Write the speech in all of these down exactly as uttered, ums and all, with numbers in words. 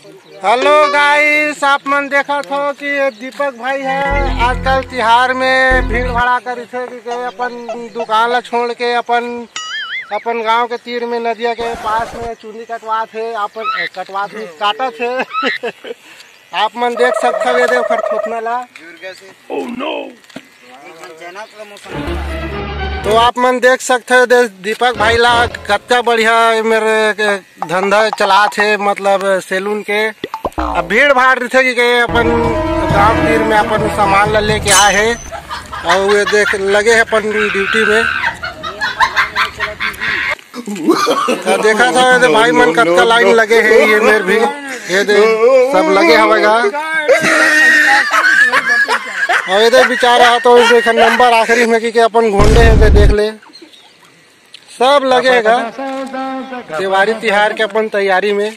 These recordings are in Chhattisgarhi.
हेलो गाइस, आप मन देखत हो कि ये दीपक भाई है। आजकल तिहार में भीड़ भाड़ा करिथे कि के अपन दुकान ला छोड़ के अपन अपन गांव के तीर में नदिया के पास में चुंदी कटवात हे, अपन कटवात नहीं, काटत हे। आप मन देख सकत हो, ये देखो ओकर थोथना ला। तो आप मन देख सकत हो दे-, दीपक भाई ला कतका बढ़िया ये मेर धंधा चलात हे, मतलब सैलून के। अब भीड़ भाड़ रहिथे कि के अपन गांव तीर में अपन सामान ला लेके आए हे, और ये देख लगे हे अपन ड्यूटी में। तो देखा था ये दे भाई मन कतका लाइन लगे हे, ये मेर भी ये दे सब लगे हवे गा। और ये दे बेचारा तो देख नंबर आखिरी में कि के अपन घोंडे हे, दे देख ले सब लगे हे गा। देवारी तिहार के अपन तैयारी में।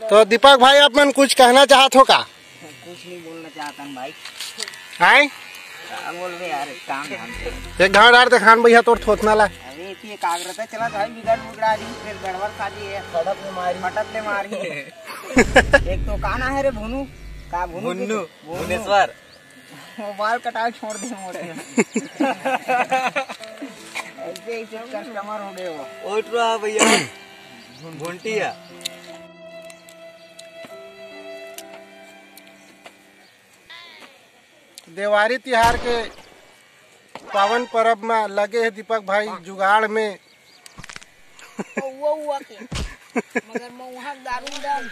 तो दीपक भाई, आप मन कुछ कहना चाहत हो का? कुछ नहीं बोलना चाहता हूँ भाई। हाय, क्या बोलबे यार, काम धाम से। एक घाव डार देखान भैया तोर थोथना ला। अरे इतनी एकाग्रता चला था, बिगड़ बिगड़ा दी, फिर गड़बड़ खा दी है। फटक ले मारी। फटक ले मारी। एक तो का ना है रे भुनु, का भुनु की भुन्नू, भुन्नू। भुवनेश्वर। वो बाल कटाए छोड़ दे मोटे। ऐसे ऐसे कस्टमर हो गए वो। उठ रहा भैया। घुंटी है। देवारी तिहार के पावन परब में लगे हे दीपक भाई जुगाड़ में। मगर मउहा के दारू दम।